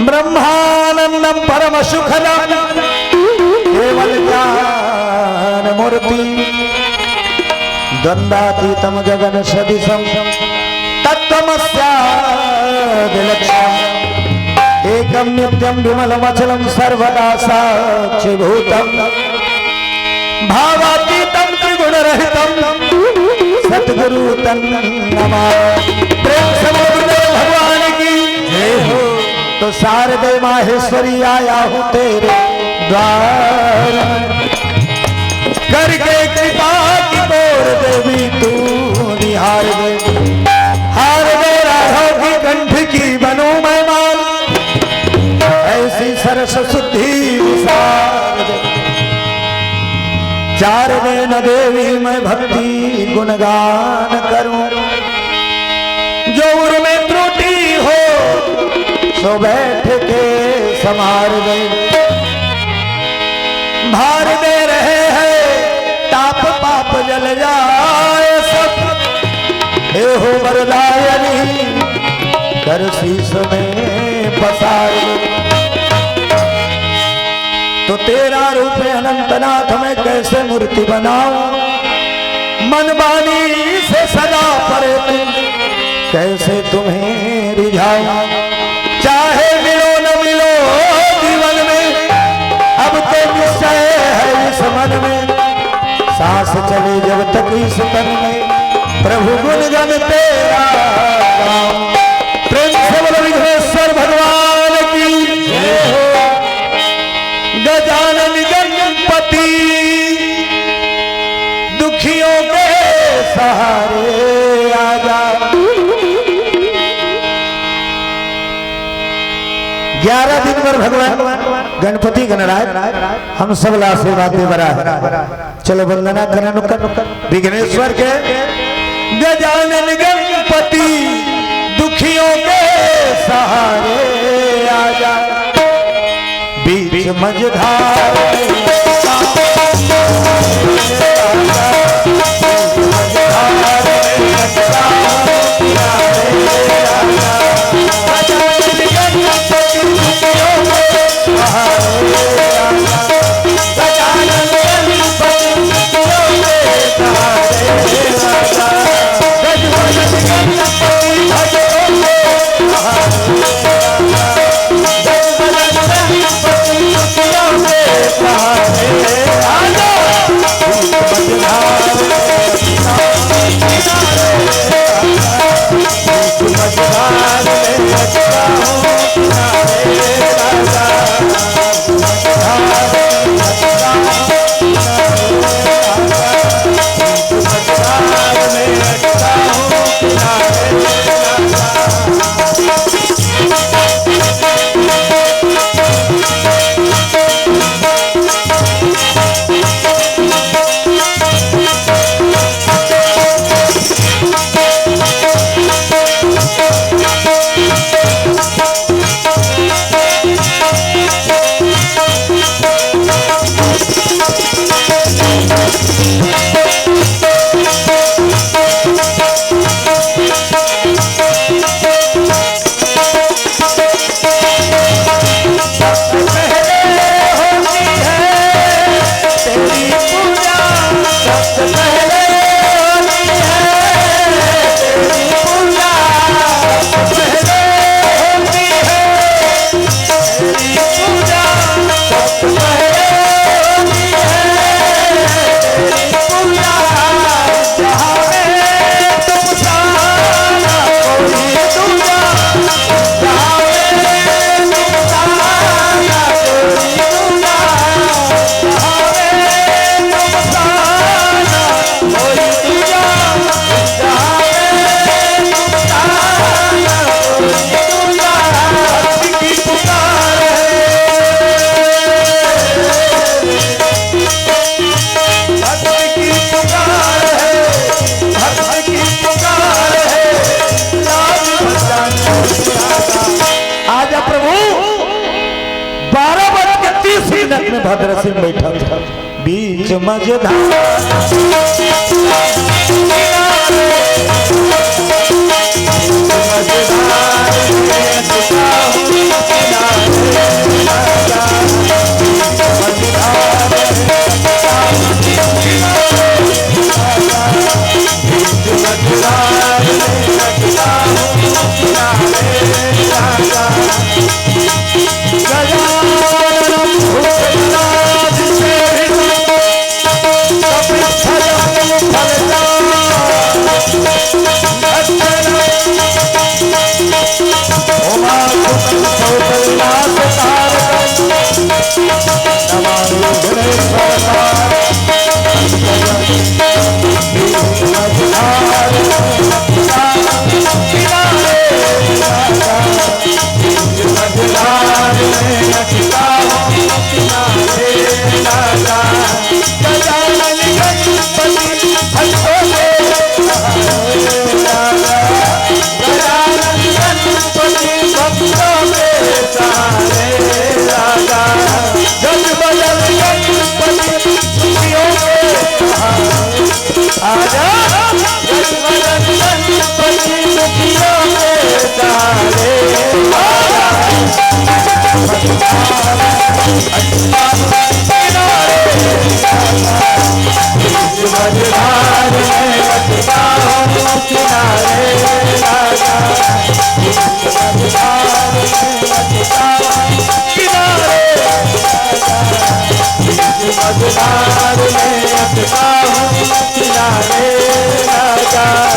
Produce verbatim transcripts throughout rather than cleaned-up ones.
ब्रह्मानंदम परम सुखदम केवल ज्ञान मूर्ति द्वंद्वातीतम गगन सदृशम तत्वमस्यादिलक्ष्यम एकम नित्यम विमलमचलम सर्वदा साक्षिभूतम भावातीतम त्रिगुण रहितम सतगुरु तन नमः। प्रेम से बोल गुरुदेव भगवान की जय हो। तो शारदे माहेश्वरी आया हूँ तेरे द्वार, करके कृपा की तोर देवी तू निहार दे। हार दे राधा की कंठ की बनूं मैं माल, ऐसी सरस सुद्धि विशारद। चार नैन देवी मैं भक्ति गुणगान करूं, जो उर में त्रुटि हो सो बैठ के संवार दे। भार दे रहे हैं ताप पाप जल जाए सब, हे हो वरदायनी कर शीश में पसार। तो तेरा रूप है अनंतनाथ, मैं कैसे मूर्ति बनाऊं? मन वाणी से सदा परे तुम, कैसे तुम्हें रिझाऊं? चाहे मिलो न मिलो जीवन में, अब तो निश्चय है इस मन में। सांस चले जब तक इस तन में, प्रभु गुण गण तेरा गाऊं। प्रेम से बोलो विघ्नेश्वर भगवान की जय हो। गजानन गणपति दुखियों के सहारे आजा। ग्यारह दिन बर भगवान गणपति गणराज हम सब ला आशीर्वाद दे बर आए। चलो वंदना करन ओकर विघ्नेश्वर के। गजानन गणपति दुखियों के सहारे आजा। बीच मझधार आजा प्रभु, बारह बज के तीस मिनट में भद्र सिंह बैठा था बीच मझधार।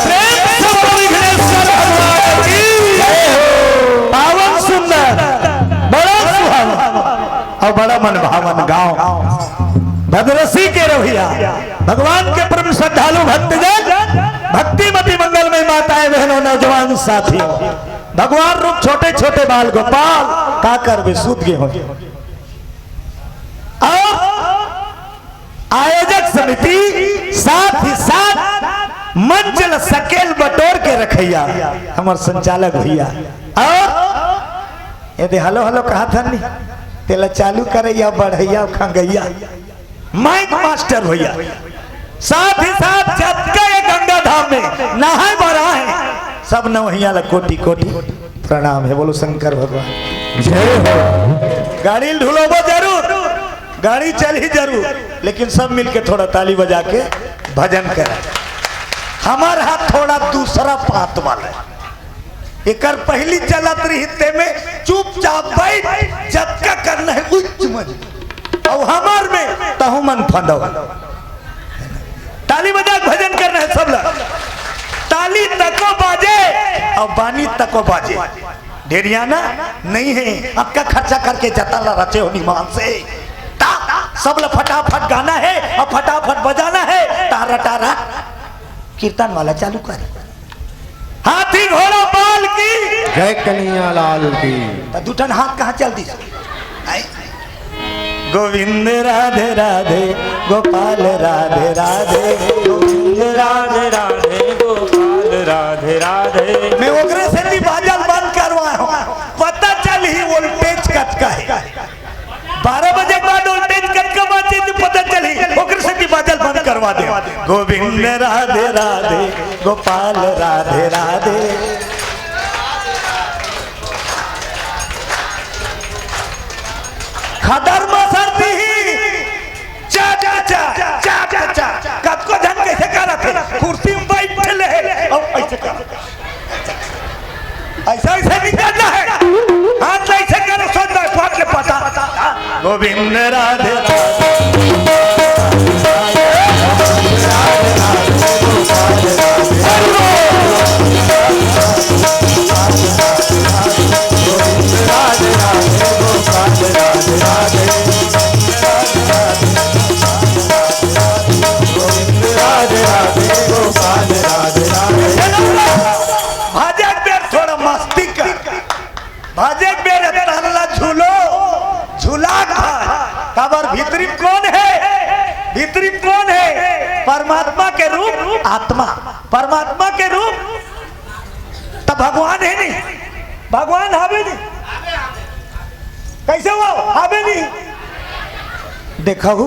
प्रेम से बोलो विघ्नेश्वर भगवान की। पावन सुंदर, बड़ा सुहावन और बड़ा मनभावन गांव। भद्रसी के रहिया, भगवान के परम श्रद्धालु भक्तजन, भक्तिमती मंगलमय माताएं, बहनों, नौजवान साथियों, भगवान रूप छोटे छोटे बाल गोपाल का करबे, सूत गे हो। और आयोजक समिति, साथ ही साथ मंच ल सकेल बटोर के रखैया हमर संचालक भैया, और ये दे हलो हलो कहा था नहीं, तेला चालू करैया, बढ़ैया, खंगैया, माइक मास्टर भैया, साथ ही साथ जतका ये गंगा धाम में नहाए बर आए, सब नवहिया ला कोटि कोटि प्रणाम है। बोलो शंकर भगवान जय हो। गाड़ी ढुलोबो जरूर, गाड़ी चलही जरूर, लेकिन सब मिलके थोड़ा ताली बजा के भजन करा। हमार हाथ थोड़ा दूसरा पात वाला है, एकर पहली चलत रही, ते में चुपचाप बैठ, जतका करना है उच्च मज, और हमार में तहु मन फंदो। ताली बजा के भजन करना है सब लोग। ताली तको बाजे और बानी तको बाजे। ढेरियाना नहीं है, अक्का खर्चा करके जता ला रचे हो निमान से। ता, सब ला फटाफट गाना है और फटाफट बजाना है। तारा टारा कीर्तन वाला चालू कर। हाथी घोड़ा पाल की। जय कन्हैया लाल की। तो दू ठन हाथ कहाँ चल दी? आई। गोविंद राधे राधे, गोपाल राधे राधे। गोविंद राधे राधे, गोपाल राधे राधे। मैं ओकरे से भी बाजल बंद करवाए हूँ, पता चल ही वोल्टेज कतका है। बारह बजे के बाद वोल्टेज कतका बाँचे तो पता चल ही, ओकरे से भी बाजल बंद करवा दे। गोविंद राधे राधे, गोपाल राधे राधे। खदर मसर दिही, चा, चा, चा, चा, चा, चा। कतको झन कैसे करत हे, कुर्सी में बैठ ले हे, अउ ऐसे कर। ऐसा, ऐसे नहीं करना है, हाथ ऐसे करो, सोच दो, पाट ले पता। गोविंद राधे राधे। भजन बेर थोड़ा मस्ती कर, भजन बेर तन ला झूलो, झुला खा। काबर भीतरी में कौन है? भीतरी में कौन है? परमात्मा के रूप आत्मा, परमात्मा के रूप त भगवान हे नहीं, भगवान हावे नहीं। कैसे हो? हावे नहीं। देखहू,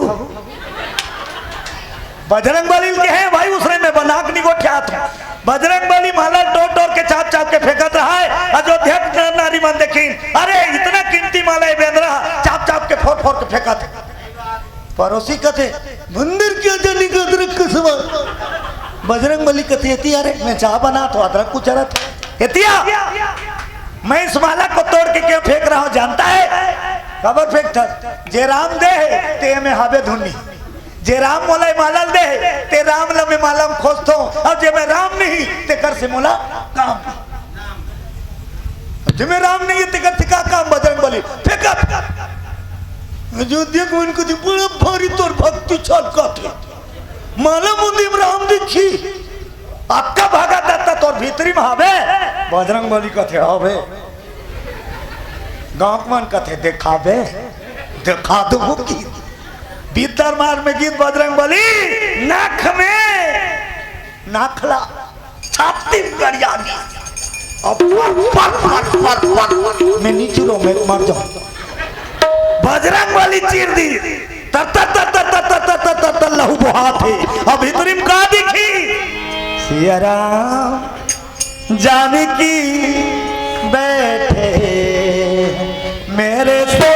बजरंग बली के हे भाई, उसने में बना के निगोठियात हूँ। बजरंग बली माला टोर टोर के चाप चाप के फेंकत रहा है। अयोध्या के नर नारी मन देखिन, अरे इतना कीमती माला ये बेंदरा चाप चाप के फोड़ फोड़ के फेंकत है। पड़ोसी कथे, "मंदिर के जनी के अदरक के समान।" बजरंग बली कथे, "एतिया रे, मैं चाय बनात हूँ, अदरक कुचरत हूँ।" एतिया, मैं इस माला को तोड़ के क्यों फेंक रहा हूँ जानता है? काबर फेंकथस? जे राम दे हे, ते में हावे धुन नहीं। जे राम मोला ये माला दे हे, ते राम ला मैं माला में खोसथों, अउ जे में राम नहीं, तेकर से मोला काम नहीं। जे में राम नहीं हे, तेकर से का फेंका, फेंका। जो देख मन को दी, बड़ा भारी तोर भक्ति छलकत हे। माला मुंदी में राम दिखी। अक्का भागा दत्ता तोर भीतरी में हवे। बजरंग बली कथे हवे। गांव के मन कथे देखाबे, देखा दो गीत। बीत दरबार में गीत बजरंग बली, नाक में नाखला, छाती में गरिया दी। अब पर, पर, पर, पर, पर, मैं नीचे रो, मैं मर जाऊं। बजरंग बली चीर दी। तर, तर, तर, लहू बहात हे। अब भीतरी में का दिखी? सिया राम जानकी बैठे मेरे से।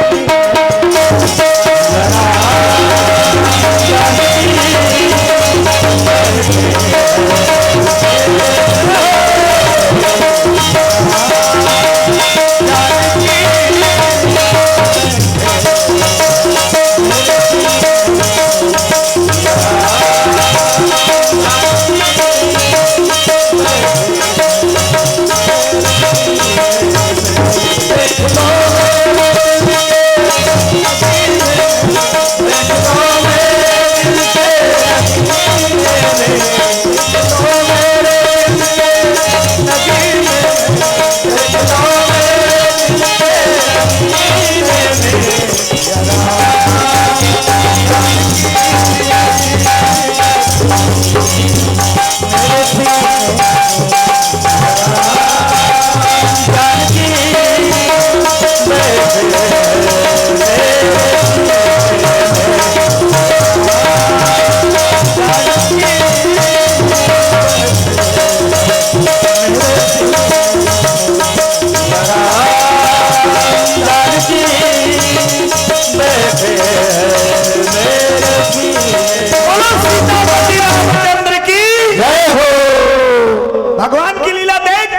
बोलो सीतापति रामचंद्र की जय हो। भगवान की लीला देख,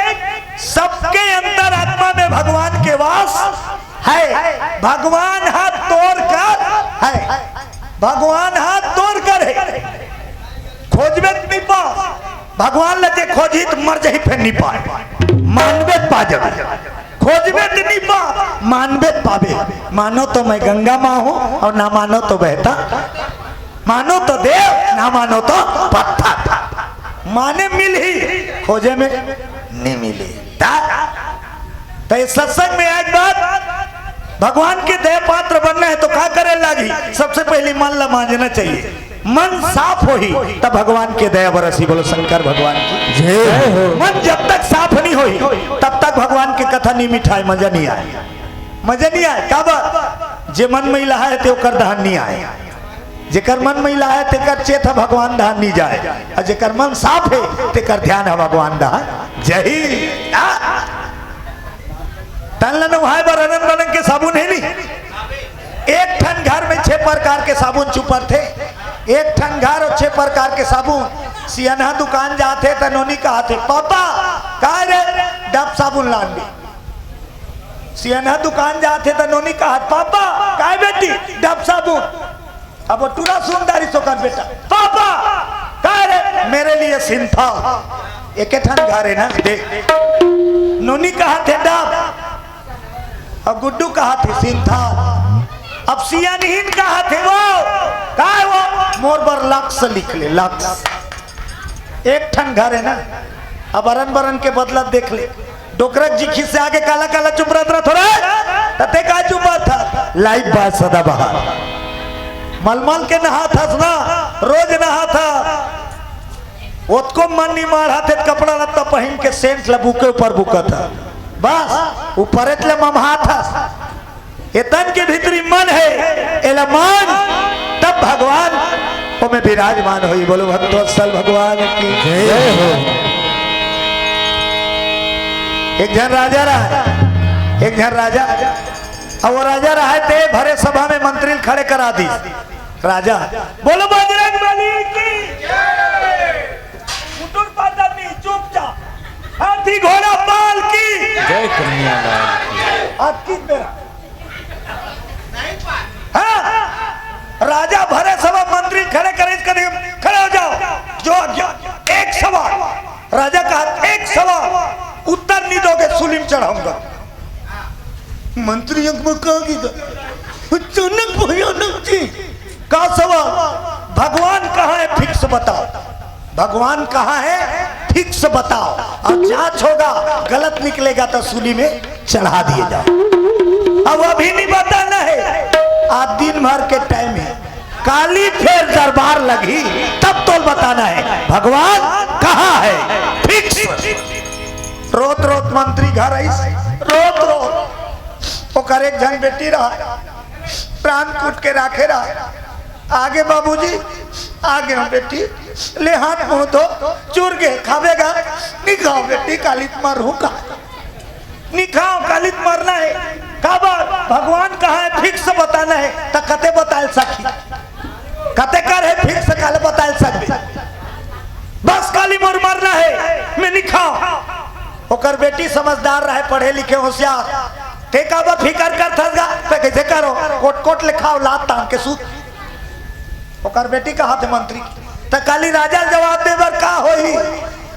सबके अंतरात्मा में भगवान के वास है। भगवान हाथ तोड़ कर है, भगवान हाथ तोड़ कर है। खोजबे त नहीं पा, भगवान ल जे खोजी त मर जही, फेर नहीं पाए। मानबे त पा जबे, खोजबे त नहीं पा, मानबे त पाबे। मानो तो मैं गंगा माँ हूँ और ना मानो तो बहता, मानो तो देव, ना मानो तो पत्थर। माने मिलही, खोजे में नहीं मिले। ता? तो इस सत्संग में एक बात, भगवान के दया पात्र बनना है तो का करे लागी? सबसे पहले मन ला मांजना चाहिए। मन साफ होही तब भगवान के दया बरसी। बोलो शंकर भगवान की जय हो। मन जब तक साफ नहीं होही तब तक भगवान के कथा नहीं मिठाए, मजा नहीं आए, मजा नहीं आए। काबर? जे मन मैला है ते ओकर दहन नहीं आए। जेकर मन मैला है तेकर चेत ह भगवान दहन नहीं जाए, और जेकर मन साफ है तेकर ध्यान ह भगवान दहन जही। आ? तन ल नहाए बर अनन बनन के साबुन है नहीं। एक ठन घर में छह प्रकार के साबुन चुपरथे। एक ठन घर और छह प्रकार के साबुन। सियनहा दुकान जाथे त नोनी कहाथे, "पापा, का रे, डब साबुन लान दे।" सियनहा दुकान जाथे त नोनी कहाथे, "पापा, काय बेटी, डब साबुन।" अब वो टूरा सुंदरी सोकर बेटा, "पापा, का रे?" "मेरे लिए सिंथॉल।" एके ठन घर है ना, दे। नोनी कहाथे डब, अब गुड्डू कहाथे सिंथॉल। अब सियानहीन कहाथे वो, "काय वो?" "मोर बर लक्स लिख ले, लक्स।" एक ठन घर है ना, अब अरन बरन के बदला देख ले। डोकरा जी खिस से आगे काला काला चुप रहत रह थोड़ा, तते का चुप था? लाइफ बाय सदाबहार। मलमल के नहात हस ना, रोज नहात हस। ओतको मन नहीं माढ़ा थे, कपड़ा लत्ता पहिन के सेंट ल बुके ऊपर बुकत हस। बस, ऊपरे ले ममहात हस। ए तन के भीतरी मन है, एला मान, तब भगवान ओमे विराजमान होई। बोलो भक्तवत्सल भगवान की जय हो। एक झन राजा रहा, एक झन राजा, अब वो राजा रहा ते भरे सभा में मंत्री खड़े करा दी। राजा, बोलो बजरंग बली की। कुटुर पादमी चुपचाप, हाथी घोड़ा पाल की। जय कन्हैया लाल की। आज किस मेरा? हाँ, राजा भरे सभा मंत्री खड़े करे, कदम खड़े हो जाओ। जो आज्ञा, एक सवाल। राजा कहा, "एक सवाल, उत्तर नहीं दोगे, सूली में चढ़ाऊंगा।" मंत्री अंक में कहा कि अचानक भयानक चीज। का सवाल? भगवान कहाँ है, फिक्स बताओ। भगवान कहाँ है, फिक्स बताओ। और जांच होगा, गलत निकलेगा तो सूली में चढ़ा दिए जाओ। अब अभी नहीं बताना है, आज दिन भर के टाइम है। काली फेर दरबार लगी, तब तो बताना है भगवान कहाँ है, फिक्स। रोत रोत मंत्री घर आइस, रोत रोत। ओकर एक झन बेटी रहा, प्राण कूट के राखे रहा। आगे बाबूजी, आगे हम बेटी, ले हाथ मुंह धो, चूर के खावेगा, नहीं खाओ बेटी, काली मारू का। नहीं खाओ, काली मरना है। काबर? भगवान कहाँ है, फिक्स बताना है। त कते बताए सकी, कते कर है फिक्स, काले बताए सकबे। बस काली मोर मरना है, मैं नहीं खाओ। ओकर बेटी समझदार रहे, पढ़े लिखे होशियार। ते काबर फिकर करथस गा? ते कैसे करो, कोट कोट ले खाओ, लात तान के सूत। ओकर बेटी कहा थे मंत्री, त काली राजा ल जवाब दे बर का होही?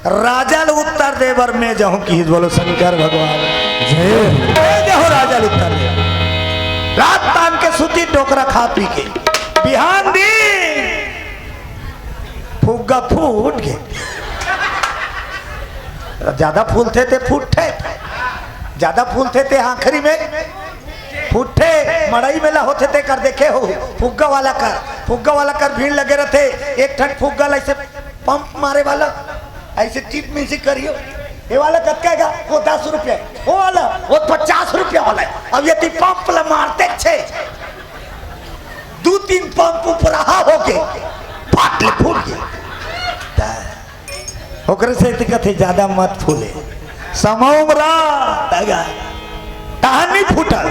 राजा ल उत्तर दे बर मैं जाहूं किहिस। बोलो शंकर भगवान। जय। मैं जाहूं राजा ल उत्तर दे। लात तान के सूती, डोकरा खा पी के। बिहान दिन फुग्गा फूट गे। ज्यादा फूलथे ते फूटथे, ज्यादा फूलथे ते आखिरी में फूटथे। मड़ई मेला होथे ते कर देखे हो, फुग्गा वाला कर, फुग्गा वाला कर भीड़ लगे रथे। एक ठन फुग्गा ल ऐसे पंप मारे वाला, ऐसे टिप में से करियो, ये वाला कतका हे गा? वो दस रुपया, वो वाला, वो पचास रुपया वाला है। अब यदि पंप ला मारते छे, दू तीन पंप ऊपर रहा हो के, फाट ले फूट गए। त ओकरे से तो कथे ज्यादा मत फूले, समौरा तगा। तहां नहीं फूटल,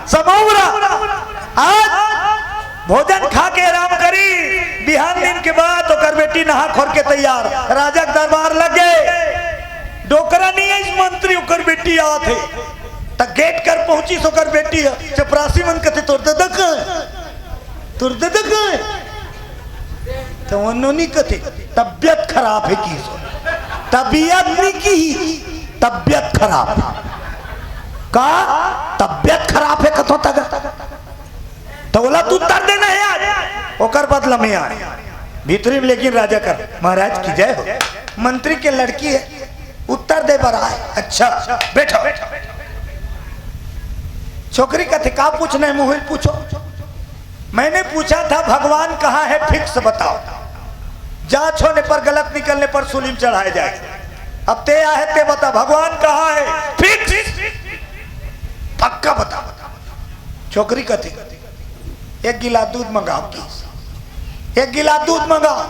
समौरा। आज भोजन खा के आराम करी, बिहान दिन के बाद ओकर बेटी नहा खोर के तैयार, राजा के दरबार लग गए। डोकरा नहीं है, इस मंत्री ओकर बेटी आत है। त गेट कर पहुंची, सो ओकर बेटी है, चपरासी मन कथे, "तोर ददा कहाँ है? तोर ददा कहाँ है?" त ओनो नहीं कथे, "तबियत खराब है" किहिस। तबियत नहीं किहिस, तबियत खराब। का तबियत खराब है कथो तगा? त ओला तो उत्तर देना है आज, ओकर बदला में आए। भीतरी में लेकिन राजा कर, "महाराज की जय हो, मंत्री के लड़की है, उत्तर दे बर आए।" "अच्छा, बैठो।" छोकरी कथे, "का पूछना है, मुहिल पूछो।" "मैंने पूछा था भगवान कहाँ है, फिक्स बताओ, जांच होने पर गलत निकलने पर सूली में चढ़ाए जाए। अब ते आहे, ते बता, भगवान कहाँ है, फिक्स, पक्का बता।" छोकरी कथे, "एक गिलास दूध मंगाओ किहिस, एक गिलास दूध मंगाओ।"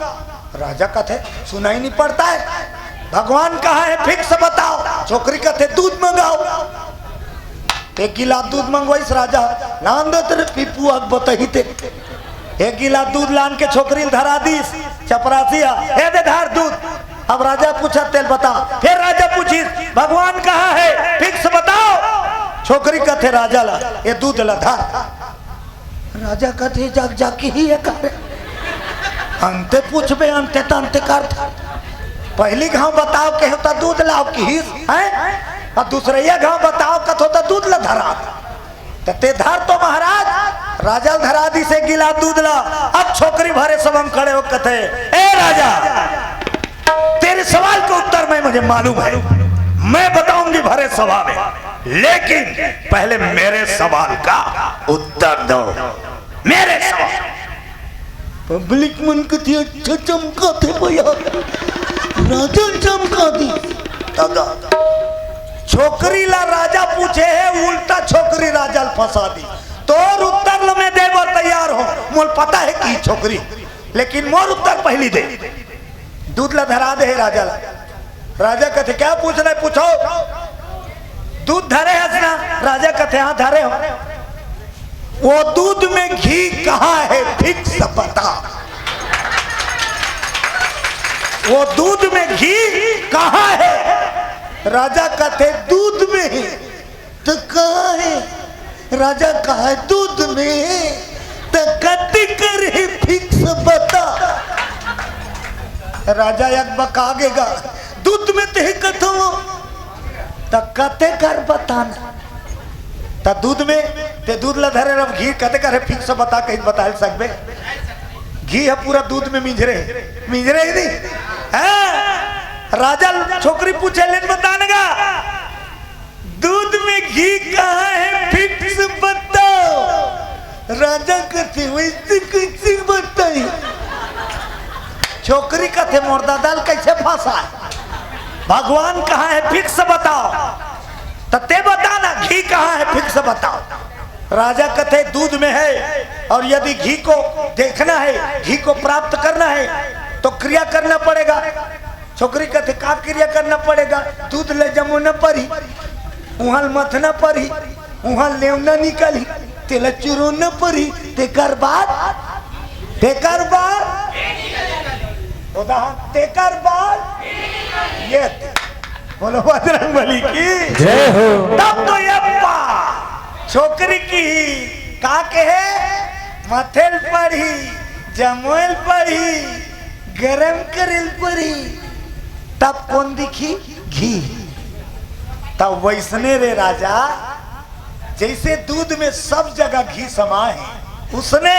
राजा कथे, "सुनाई नहीं पड़ता है, भगवान कहाँ है, फिक्स बताओ।" छोकरी कथे, "दूध मंगाओ।" एक गिलास दूध मंगवाइस राजा, "लान दे तेरे पीपू आग बताही ते।" एक गिलास दूध लान के छोकरी ल धरा दीस, चपरासी हा, "ए दे धार दूध।" अब राजा पूछा, "तेल बता।" फिर राजा पूछिस, "भगवान कहाँ है, फिक्स बताओ।" छोकरी कथे राजा ला, "ये दूध ला धार।" राजा कथे, "जग जग ही है कर।" अंते पूछबे, अंते तंते कर। पहली घाव बताओ कहो त दूध लाओ किहिस, हैं? और दूसरैया घाव बताओ कथो त दूध ला धरा। त ते धर तो महाराज, राजा ल धरा दिस एक गिलास दूध ला। अब छोकरी भरे सभा में खड़े हो कथे, "ए राजा, तेरे सवाल का उत्तर मैं, मुझे मालूम है, मैं बताऊंगी भरे सभा में, लेकिन पहले मेरे सवाल का उत्तर दो, मेरे सवाल।" पब्लिक मन कथे, "अच्छा चमकाथे भैया, राजा चमका दी।" दादा, छोकरी ला राजा पूछे है, उल्टा छोकरी राजा ल फंसा दी। तोर उत्तर ल मैं दे बर तैयार हूँ, मोल पता है कि छोकरी, लेकिन मोर उत्तर पहली दे। दूध ला धरा दे हे राजा ला। राजा कथे, "क्या पूछना है, पूछो।" "दूध धरे हस ना?" राजा कथे, "हाँ, धरे हो।" "वो दूध में घी कहाँ है, फिक्स बता। वो दूध में घी कहाँ है?" राजा कथे, "दूध में ही।" "त कहाँ है?" राजा कहा, "दूध में।" "त कति कर है, फिक्स बता।" राजा एक बका गेगा, "दूध में ते कथो, त कते कर बताना?" त दूध में, ते दूध ला धरे रह, घी कते करे, फिक्स बता, कहीं बताए सकबे? घी ह पूरा दूध में मिंजरे, मिंजरे ही नहीं। हाँ? राजा छोकरी पूछे, "लेन बता न गा, दूध में घी कहाँ है, फिक्स बताओ।" राजा कथे, "वैसे कैसे बताई?" छोकरी कथे, "मोर दादा ल कैसे फंसाए? भगवान कहाँ है, फिक्स बताओ।" त ते बता ना, घी कहाँ है, फिक्स बताओ। राजा कथे, "दूध में है, और यदि घी को देखना है, घी को प्राप्त करना है, तो क्रिया करना पड़ेगा।" छोकरी कथे, "का क्रिया करना पड़ेगा?" "दूध ल जमोना पड़ही, उहाँ ल मथना पड़ही, उहाँ लेवना निकलही, तेला चुरोना पड़ही, तेकर बाद, तेकर बाद, उदाहरण, तेकर बाद ये।" बोलो बजरंग बली की। जय हो। तब तो ये पा, छोकरी की का कहे, "मथेल पड़ही, जमोल पड़ही, गरम करेल पड़ही।" तब कौन दिखी? घी। तब वैसने रे राजा, जैसे दूध में सब जगह घी समा है, उसने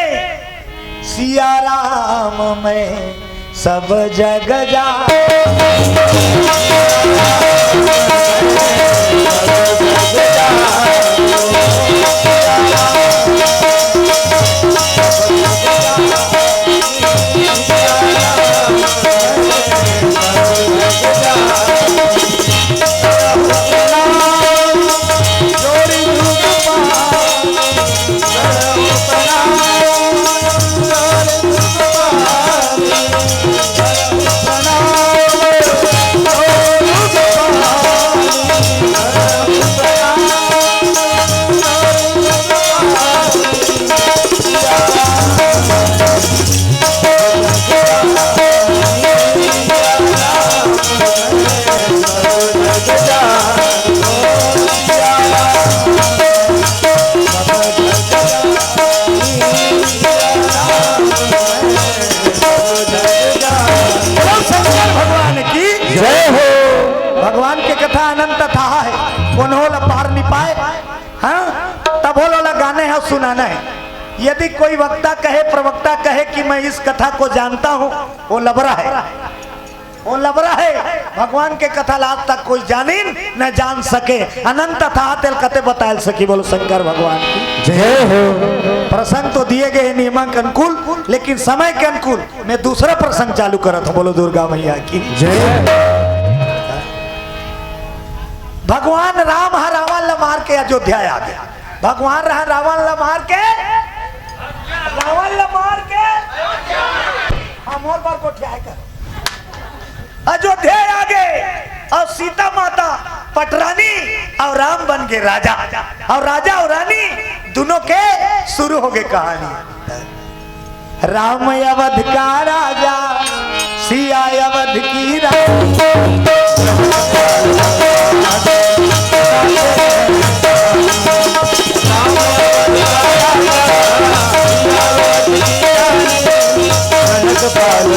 सिया राम में सब जग जा। बोलो शंकर भगवान की जय हो। भगवान के कथा अनंत अथाह है, कोनो ला पार नहीं पाए। हाँ, तब वो लोग गाने हैं, सुनाना है। यदि कोई वक्ता कहे, प्रवक्ता कहे कि मैं इस कथा को जानता हूँ, वो लबरा है, वो लबरा है। भगवान के कथा ला आज तक कोई जानिन न जान सके। अनंत अथाह तेल कते बतायल सकी। बोलो शंकर भगवान की जय हो। प्रसंग तो दिए गए हैं नियमांक अनुकूल, लेकिन समय के अनुकूल मैं दूसरा प्रसंग चालू करत हूँ। बोलो दुर्गा मैया की जय। भगवान राम ह रावण ल मार के अयोध्या आ गया। भगवान रहा रावण ल मार के, रावण ल मार के, हमर बर गोठियाए कर अयोध्या आ गए। और सीता माता पटरानी और राम बन गए राजा। और राजा और रानी दोनों के शुरू हो गए कहानी। राम अवध का राजा, सिया अवध की रानी। जनकपाल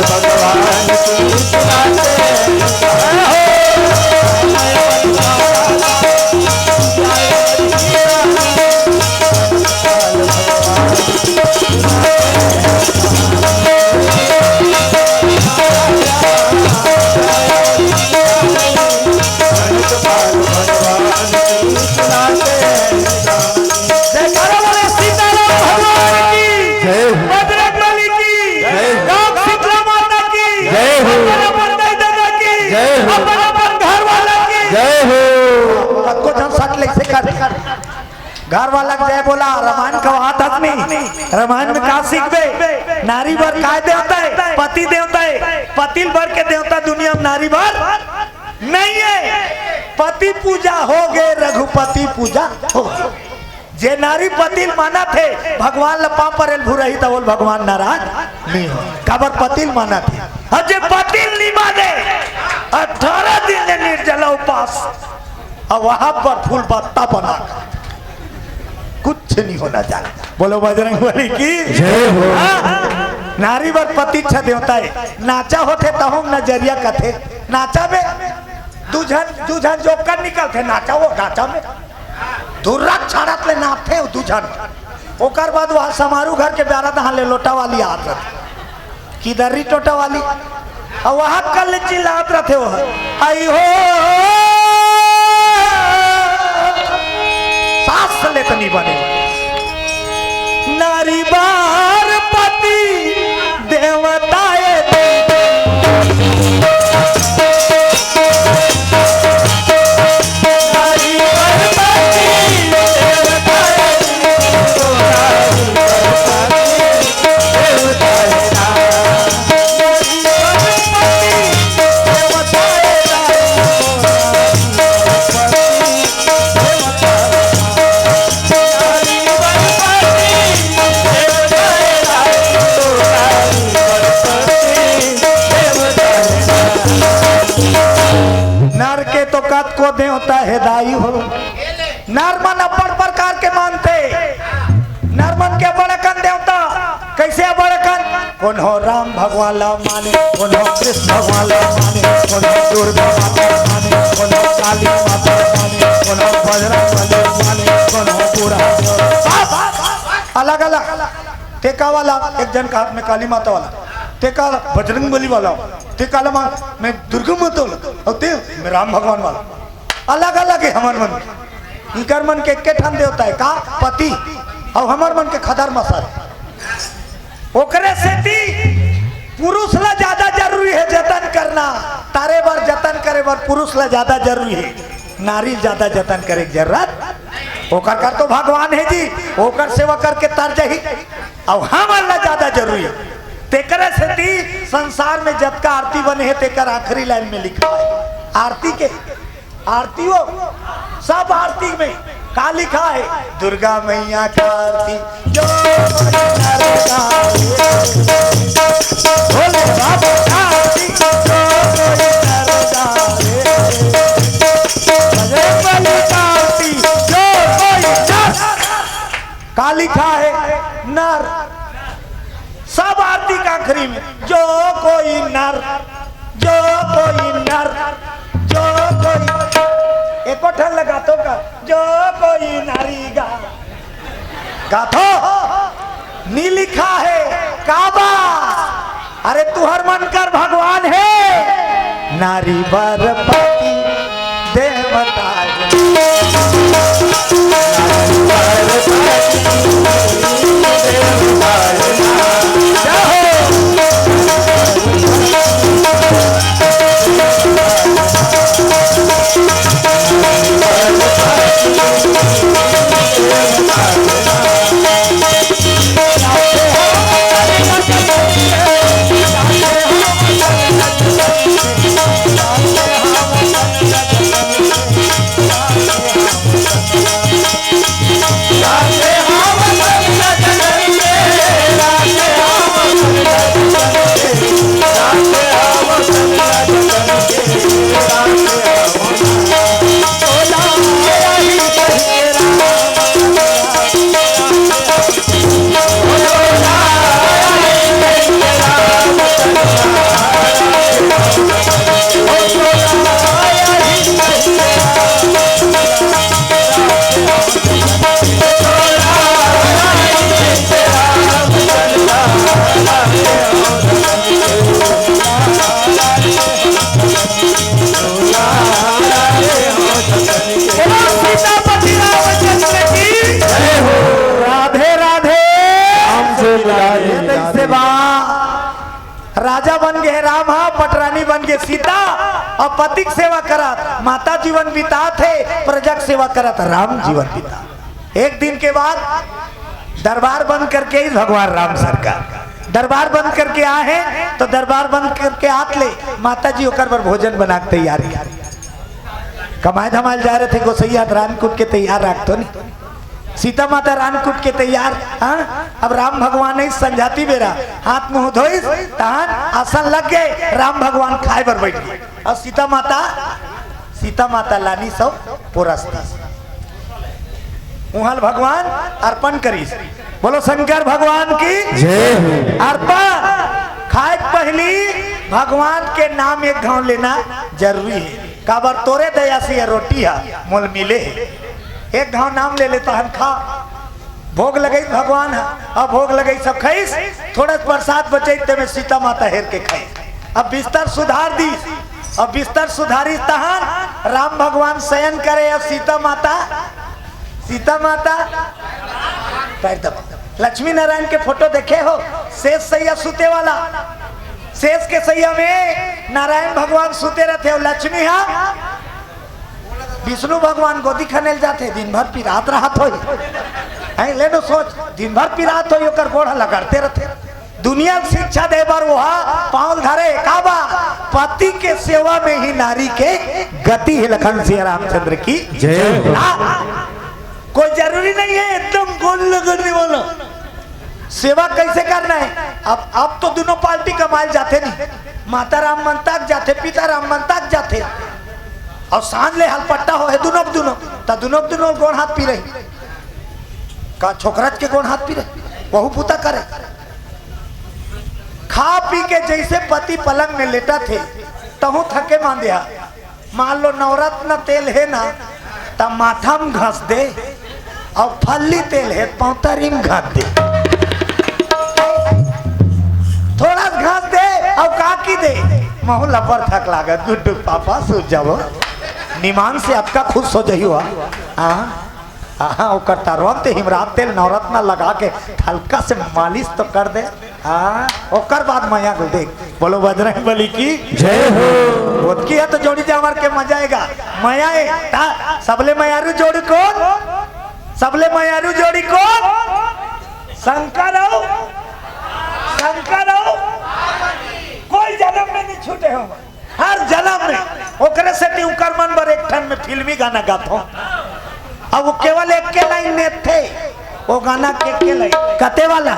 भगवान की सुनाते जयकारा बोले सीताराम भगवान की, जय हो। बजरंग बली की, जय हो। राम शीतला माता की, जय हो। अपन अपन दाई ददा की, जय हो। अपन अपन घर वाला की, जय हो। कतको झन सट ले से कर। घर वाला के जय बोला, रामायण का बात आदमी, रामायण में का सीखबे? नारी बर काय देवता है? पति देवता है। पतिल बर के देवता दुनिया में नारी बर नहीं है। पति पूजा हो गए, रघुपति पूजा हो गए। जे नारी पतिल मानत हे, भगवान ल पाँव परेल भुरही, त ओल भगवान नाराज नहीं हो। काबर पतिल मानत हे। और जे पतिल नहीं माने, अठारह दिन ले निर्जला उपास, और वहां पर फूल पत्ता बना, कुछ नहीं होना चाहिए। बोलो बजरंग बली की जय हो। हाँ, नारी बर पति छ देवता है। नाचा होथे तहु नजरिया कथे, नाचा में दू झन, दू झन जोकर निकलथे, नाचा वो नाचा में। धुर्रा छाड़त ले नापथे दू झन। ओकर बाद वह समारू घर के ब्यारा दहा ले लोटा वाली आत रथे, किदर्री टोटा वाली, अउ वह कल चिल्लात रथे, वह, "आई हो, सास ले तनी बने।" नारी बार पति देवता ए देवी। नर के तो कतको देवता हे दाई हो। नर मन अब्बड़ प्रकार के मानथे। नर मन के अब्बड़ अकन देवता। कइसे अब्बड़ अकन? कोनो राम भगवान ला माने, कोनो कृष्ण भगवान ला माने, कोनो दुर्गा माता ला माने, कोनो काली माता ला माने, कोनो बजरंग बली ला माने, कोनो बूढ़ा, सब अलग-अलग। तेका वाला एक जन का हाथ में काली माता वाला, तेका बजरंग बली वाला, तेका ला मा-, मैं दुर्गा माता वाला, अउ ते मैं राम भगवान वाला। अलग-अलग हे हमर मन। इकर मन के एके ठन देवता हे का? पति। अउ हमर मन के खदर मसर। ओकरे सेती पुरुष ला ज्यादा जरूरी हे जतन करना, तारे बर जतन करे बर पुरुष ला ज्यादा जरूरी हे, नारी ला ज्यादा जतन करे के जरूरत। ओकर कर तो भगवान हे जी, ओकर सेवा करके तर जाही, अउ हमर ला ज्यादा जरूरी हे। तेकरे सेती संसार में जतका आरती बने हे, तेकर आखिरी लाइन में लिखा हे आरती के आरती हो, सब आरती में का लिखा हे? दुर्गा मैया का आरती जो कोई नर गावे। भोले बाबा का आरती जो कोई नर गावे। बजरंग बली का आरती जो कोई नर। का लिखा हे? नर। सब आरती का आखिरी में, जो कोई नर, जो कोई नर, जो कोई, एको ठन ला गाथो का, जो कोई नारी गा, गाथो, नी लिखा हे, काबर? अरे तुहर मन कर भगवान हे, नारी बर पति देवता हे। बोलो सीतापति रामचंद्र की जय हो। राधे राधे। राम से मिला ये दे। से बा। राजा बन गे राम हा, पटरानी बन गे सीता, अउ पति के सेवा करत माता जीवन बितात हे, प्रजा के सेवा करत राम जीवन बितात। एक दिन के बाद दरबार बंद करके आइस भगवान राम सरकार। दरबार बंद करके आए हे, तो दरबार बंद करके आत ले माता जी ओकर बर भोजन बना के तैयार हे। कमाए धमाए ल जाए रहिथे गोसइया, त रांध कूट के तैयार राखथो नी। सीता माता रांध कूट के तैयार, हाँ? अब राम भगवान आइस संझाती बेरा, हाथ मुंह धोइस, तहान आसन लग गे, राम भगवान खाए बर बइठ गे। अउ सीता माता, सीता माता लानिस अउ पोरस दिस। उहां ल भगवान अर्पण करिस। बोलो शंकर भगवान की जय हो। अर्पण। खाए के पहिली भगवान के नाम एक घांव लेना जरूरी हे। काबर तोरे दया से ये रोटी हा मोल मिले हे। एक घाव नाम ले लेता हन, खा। भोग लगई भगवान ह, अब भोग लगई सब खईस, थोड़ा प्रसाद बचई ते में सीता माता हेर के खईस। अब बिस्तर सुधार दीस, अब बिस्तर सुधारिस तहन राम भगवान शयन करे, अब सीता माता, सीता माता पैर दबा। लक्ष्मी नारायण के फोटो देखे हो, सेज सैया सुते वाला, सेज के सैया में नारायण भगवान सुते रहते हो, लक्ष्मी हा विष्णु भगवान गोदी खनेल जाथे, दिन भर पिरात रहत होही। हैं, ले नो सोच, दिन भर पिरात होही, ओकर गोड़ ह लगड़ते रहथे। दुनिया ल शिक्षा दे बर ओहा पाँव ल धरे, का बा? पति के सेवा में ही नारी के गति है। लखन सिया रामचंद्र की जय हो। हाँ, कोई जरूरी नहीं है एकदम गोड़ लगड़ने वाला। सेवा कैसे करना है? अब, अब तो दोनों पार्टी कमाए ल जाथे नहीं, माता राम मन तक जाथे, पिता राम मन तक जाथे, अउ सांझ ले हलपट्टा होहे दुनो के दुनो, त दुनो के दुनो गोड़ हाथ पीरही। का छोकरच के गोड़ हाथ पीरही? वहू पुता करे। खा पी के जैसे पति पलंग में लेटत हे, तहूँ थके मांदे हा। मान लो नवरत्न तेल हे ना, त माथा में घस दे, अउ फल्ली तेल हे त पौतरी में घस दे। थोड़ा सा घस दे, अउ का की दे? महू लपर थक लागत, गुड्डू पापा सूत जावो। निमान से अतका खुश हो जही हुआ। हाँ, हाँ, ओकर तरवा ते हिमरात तेल नवरत्न लगा के हल्का से मालिश तो कर दे। हाँ, ओकर बाद मया को देख। बोलो बजरंग बली की जय हो। ओतकी है तो जोड़ी जावर के मजा आएगा। मया है, ता, सबले मयारू जोड़ी कौन? सबले मयारू जोड़ी कौन? शंकर हो, शंकर हो, कोई जन्म में नहीं छूटे हो। हर जन्म में ओकरे सेती उकर मन बर एक ठन में फिल्मी गाना गाथों। अब वो केवल एक के लाइन में थे, वो गाना के, के लाइन कते वाला,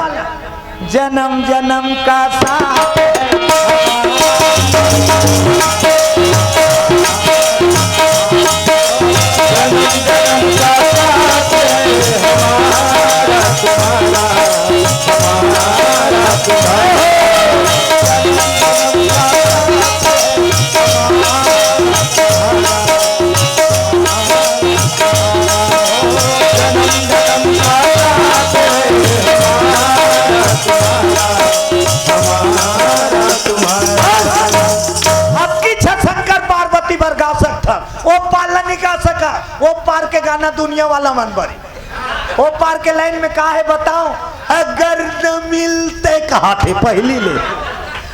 जन्म जन्म का साथ। अबकी छठ शंकर पार्वती बर गा सकथन, ओ पार ला नइ गा सका। ओ पार के गाना दुनिया वाला मन बर। ओ पार के लाइन में का हे बताओ? अगर न मिलते कहा थे पहली ले,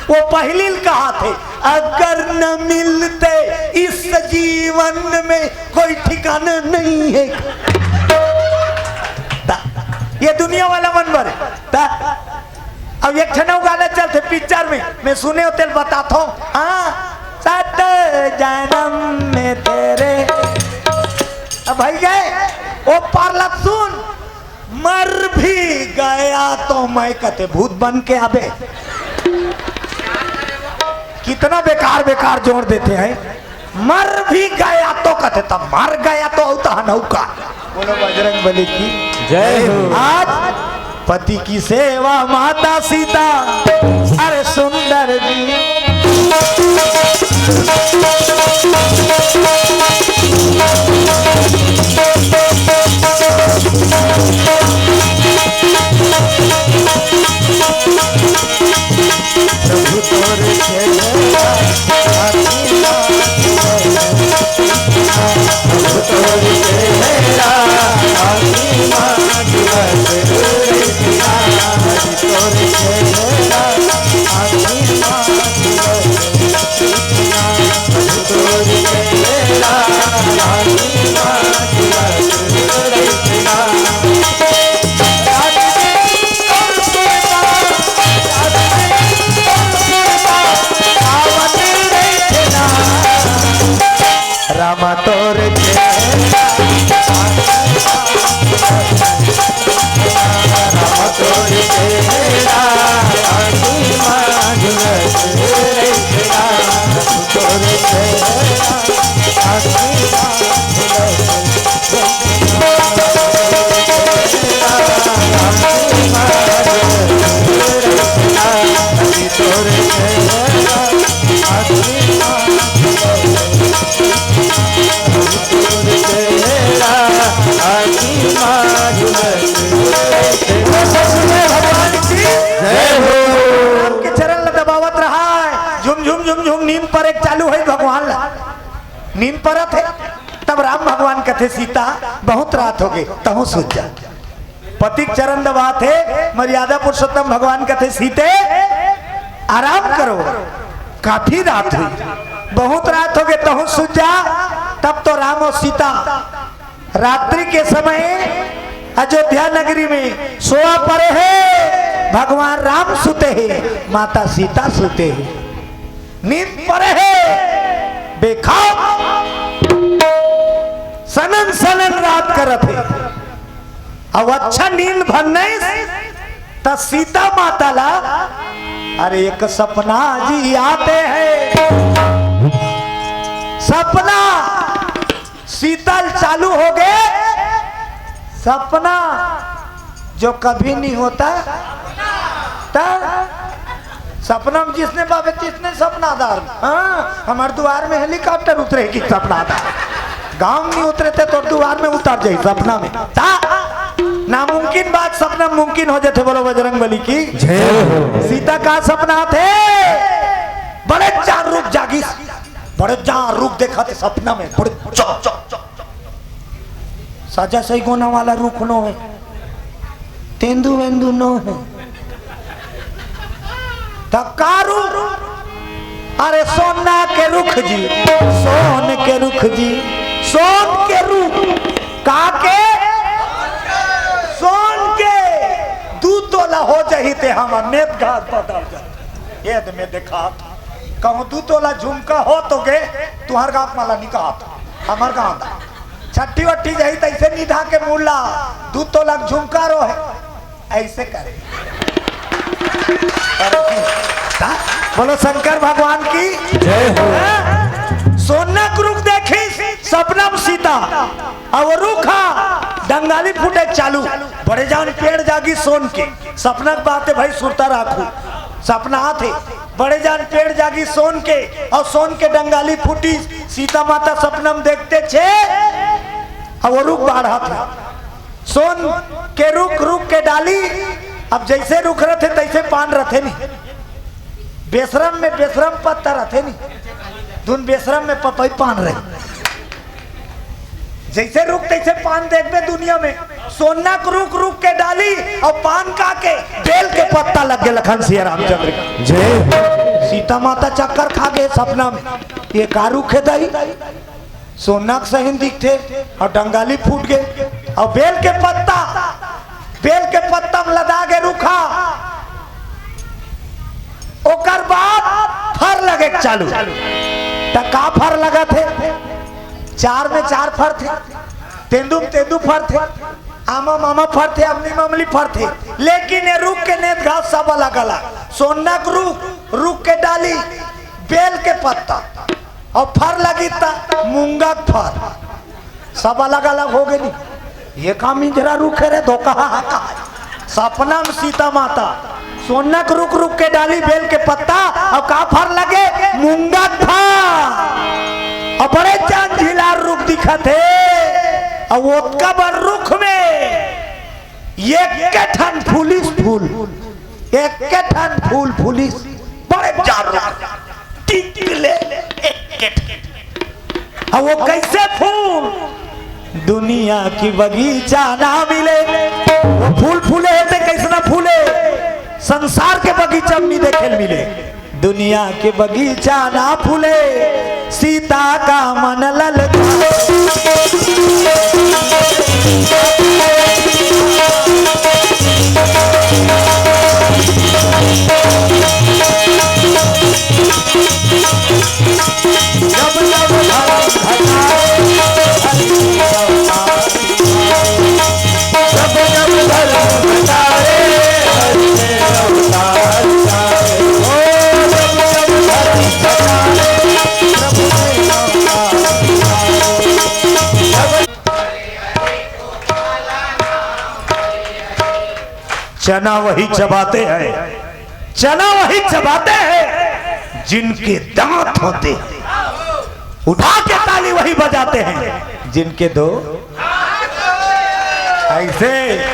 वो पहली ले कहा थे, अगर न मिलते इस जीवन में कोई ठिकाना नहीं है। ता, ये दुनिया वाला मन बर। ता, अब एक ठन अउ गाना चलथे पिक्चर में, मैं सुने हो तेल बताथो। हाँ, सात जन्म में तेरे। अब भाई गए, ओ पार ला सुन, मर भी गया तो मैं कते भूत बन के आबे। कितना बेकार बेकार जोड़ देते हैं। मर भी गया तो कथे, तब मर गया तो अउ तहन अउ का। बोलो बजरंग बली की जय हो। आज पति की सेवा माता सीता, अरे सुंदर जी। प्रभु तोर चेहरा आशीर्वाद है। प्रभु तोर चेहरा आशीर्वाद है। प्रभु तोर चेहरा आशीर्वाद है। प्रभु तोर चेहरा आशीर्वाद है। परत हे। तब राम भगवान कथे, सीता, बहुत रात होगे, तहूँ सुत जा। पति के चरण दबात हे, मर्यादा पुरुषोत्तम भगवान कथे, सीते, आराम करो, काफी रात होगे, बहुत रात होगे, तहूँ सुत जा। तब तो राम अउ सीता रात्रि के समय अयोध्या नगरी में सोवा परे हे। भगवान राम सुते हे, माता सीता सुते हे, नींद परे हे, बेखौफ सनन सनन रात करत हे। अब अच्छा नींद भर नहीं, त सीता माता ला, अरे एक सपना जी आते हैं, सपना सीता ल चालू होगे, सपना जो कभी नहीं होता, त सपना में जिसने पावे तिसने सपनादार। हाँ, हमर दुवार में हेलीकॉप्टर उतरेगी सपनादार, गाँव में नहीं उतरे थे तो दुवार में उतर जाई सपना में। ता नामुमकिन बात सपना में मुमकिन हो जाथे। बोलो बजरंग बली की। जय हो। सीता का सपना थे, बड़े जान रुख जागिस, बड़े जान रुख देखत हे सपना में, बड़े जा, जा, जा, जा। साजा सही गोना वाला रुख नो हे, तेंदू वेंदू नो हे। त का रुख? अरे सोना के रुख जी, सोन के रुख जी, सोन के रुख। का के? सोन के। दू तोला हो जाही ते हमर नेत घास बदल जाही। एद में देखा, कहूँ दू तोला झुमका हो तो गे, तुहर गाँव माला निकाहत, हमर गाँव दा। छट्ठी वट्ठी जाही तैसे निधा के मुला, दू तोला झुमका रोहे, ऐसे करे। हाँ? बोलो शंकर भगवान की। जय हो। हाँ? सोना के रुख देखिस सपना में सीता, अउ रुख हा डंगाली फूटे चालू, बड़े जान पेड़ जागिस सोन के। सपना के बात हे भाई, सुरता राखू, सपना आथे। बड़े जान पेड़ जागिस सोन के, अउ सोन के डंगाली फूटिस। सीता माता सपना में देखत हे, अउ रुख बाढ़त हे। सोन के रुख, रुख के डाली। अब जैसे रुख रथे तैसे पान रथे नहीं, बेसरम में बेसरम पत्ता रथे नहीं, धुन बेसरम में पपई पान रहे। जैसे रुख तैसे पान देखबे दुनिया में। सोना के रुख, रुख के डाली अउ पान का के, बेल के पत्ता लग गे लखन सिया रामचंद्र के। जय हो। सीता माता चक्कर खा गे सपना में, ये का रुख हे दाई? सोना के सहिन दिखथे अउ डंगाली फूट गे अउ बेल के पत्ता, बेल के पत्ता में लदा गे रुख हा। ओकर बाद फर लगे के चालू। त का फर लगत हे? चार में चार फरथे, तेंदू में तेंदू फरथे, आमा मामा फरथे, अमली ममली फरथे, लेकिन ये रुख के नेत घास सब अलग अलग। सोना के रुख, रुख के डाली, बेल के पत्ता, अउ फर लगी त मूंगा के फर, सब अलग अलग हो गे नी। ये का मिंजरा रुख हे रे, धोखा हा का? सपना में सीता माता सोना के रुख, रुख के डाली, बेल के पत्ता, अउ का फर लगे? मूंगा के फर। अउ बड़े जान झिलार रुख दिखत हे, अउ ओतका बड़ रुख में एक ठन फूलिस फूल, एक ठन फूल फूलिस, बड़े जान रुख, टिकले एक ठन। अब वो कैसे फूल? दुनिया की बगीचा ना मिले, वो फूल फूले हे ते कैसना फूले? संसार के बगीचा में नहीं देखे मिले। दुनिया के बगीचा ना फूले, सीता का मन ललचाए। चना वही चबाते हैं, चना वही चबाते हैं जिनके दांत होते हैं। उठा के ताली वही बजाते हैं जिनके दो। ऐसे